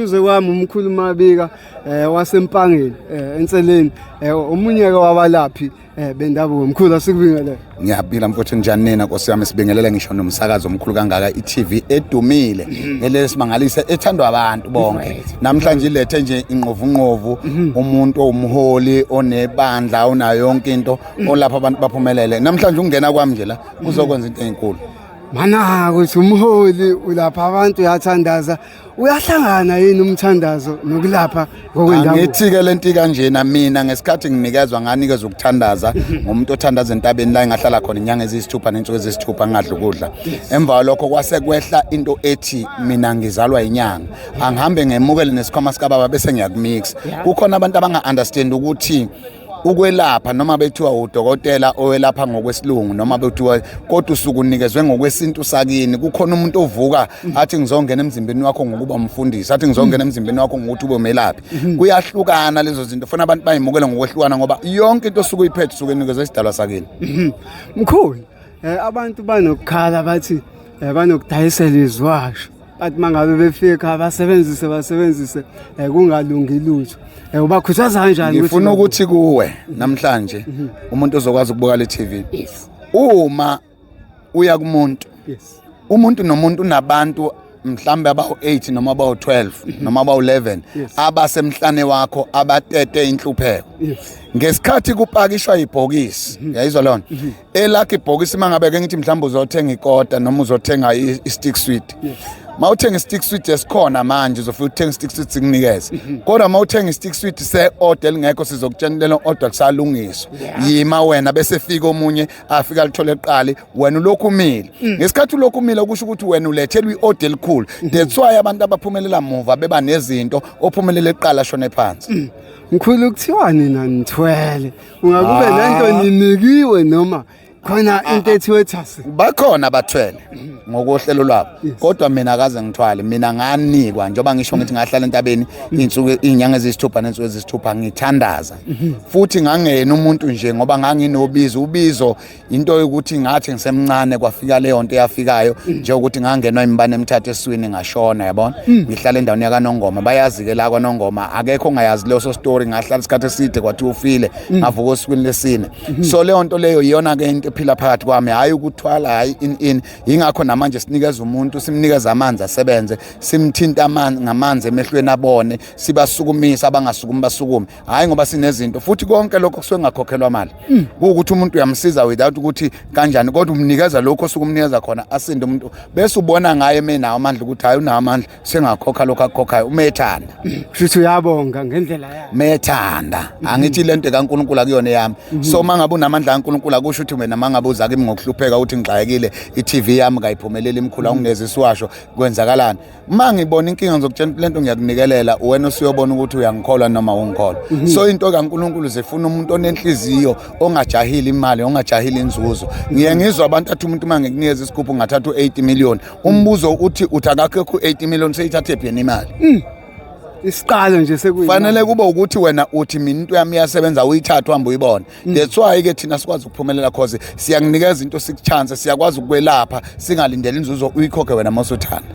Duze kwami umkhulu Mabika waseMpangeni enseleni omunye ke wabalaphi bendabuko. Mkhulu, asikubingelele. Ngiyaphila mfowethu, njani nina? Nkosi yami, sibingelele ngisho nomsakazo omkhulu kangaka, i-TV edumile nelesimangalise, ethandwa abantu bonke. Namhlanje ilethe nje inqovunqovu, umuntu owumholi onebandla, onayo yonke into, olapha abantu baphumelele. Namhlanje ukungena kwami nje la kuzokwenza into ezinkulu. Mana ukuthi umholi ulapha abantu, uyathandaza, uyahlangana yini umthandazo nokulapha ngokwendabuko? Angithi-ke lento kanjena, mina ngesikhathi nginikezwa, nganikezwa ukuthandaza ngumuntu othandaza entabeni la engahlala khona inyanga eziyisithupha nensuku eziyisithupha ngingadli ukudla. Emva kwalokho kwase kwehla into ethi mina ngizalwa inyanga, angihambe ngemukele nesikhwama sikababa bese ngiyakumix. Kukhona abantu abanga-understand ukuthi ukwelapha, noma bethiwa udokotela owelapha ngokwesilungu noma bethiwa, kodwa usuke unikezwe ngokwesintu sakini. Kukhona umuntu ovuka athi ngizongena emzimbeni wakho ngokuba umfundisi, athi ngizongena emzimbeni wakho ngokuthi ube umelaphi. Kuyahlukana lezo zinto, funa abantu bayimukele ngokwehlukana, ngoba yonke into osuke uyiphethe usuke unikezwe isidalwa sakini. Mkhulu, abantu banokukhala bathi banokudayisela iziwasho, bathi mangabe befika basebenzise kungalungi lutho. Ubakhuthaza kanjani? Ngifuna ukuthi kuwe namhlanje, umuntu ozokwazi ukubuka le TV, uma uya kumuntu, umuntu nomuntu unabantu mhlambe abawu-8 noma abawu-12 noma abawu-11 abasemhlane wakho abatete inhlupheko. Ngesikhathi kupakishwa ibhokisi, yayizwa lona elakho ibhokisi, mangabe ke ngithi mhlawumbe uzothenga ikota noma uzothenga i-stick sweet, mawuthenga i-stick sweet esikhona manje, uzofika uthenga i-stick sweet sikunikeze, kodwa mawuthenga i-stick sweet se-order elingekho, sizokutshela lelo order lisalungiswa, yima wena, bese fika omunye afika lithole eqali, wena ulokhu umile. Ngesikhathi ulokhu umile, kusho ukuthi wena ulethelwe i-order elikhulu. That's why abantu abaphumelela muva beba nezinto, ophumelela eqala shone phansi. Mkhulu, kuthiwa nina nithwele, ungakube lento ninikiwe noma khona into ethiwe thasi? Bakhona abathwele ngokohlelo lwabo, kodwa mina akaze ngithwale. Mina nganikwa, njengoba ngisho ngithi ngahlala entabeni iy'nsuku, iy'nyanga eziyisithupha nensuku eziyisithupha ngithandaza, futhi ngangena umuntu nje ngoba nganginobizo. Ubizo into yokuthi ngathi ngisemncane kwafika leyo nto eyafikayo njengokuthi ngangenwa imibane emithathu eswini, ngashona, yabona. Ngihlala endaweni yakanongoma, bayazi-ke la kwanongoma, akekho ongayazi leso story. Ngahlala isikhathi eside, kwathiwa ufile, ngavuka osukwini lesine. So leyo nto leyo iyona-ke into ephila phakathi kwami, hhayi ukuthwala, hhayi in in. Yingakho namanje sinikeza umuntu, simnikeza amanzi asebenze, simthinta amanzi ngamanzi emehlweni abone, sibasukumisa abangasukumi basukume, hhayi ngoba sinezinto. Futhi konke lokho kusuke kungakhokhelwa mali, kuwukuthi umuntu uyamsiza without ukuthi kanjani, kodwa umnikeza lokho osuke umnikeza khona, asinde umuntu, bese ubona ngaye emenawo amandla ukuthi hhayi, unawo amandla, sengakhokha lokho akukhokhayo uma ethanda. Kusho uyabonga ngendlela yakhe. Methanda. Angithi lento kaNkuluNkulu akuyona eyami. So uma ngabe unamandla kaNkuluNkulu, akusho ukuthi wena mangabe uza kimi ngokuhlupheka uthi ngixakekile, i-TV yami kayiphumeleli, imkhulu, awungeze isiwasho, kwenzakalani? Uma ngibona inkinga ngizokutshela ukuthi lento ngiyakunikelela wena, usuyobona ukuthi uyangikholwa noma ungikholwa. So into kaNkuluNkulu zifuna umuntu onenhliziyo, ongajahili imali, ongajahili inzuzo. Ngiye ngizwa abantu athi umuntu uma ngikunikeza isigubhu ngathatha u-80 million. Umbuzo uthi akakho u-80 million, seyithathe phi yena imali? Isiqalo nje sekuyi Fanele kube ukuthi wena uthi mina into yami iyasebenza, uyithathe uhambe uyibone. That's why ke thina sikwazi ukuphumelela, cause siyakunikeza into sikuchance, siyakwazi ukwelapha singalindeli inzuzo, uyikhokhe wena mawusuthanda.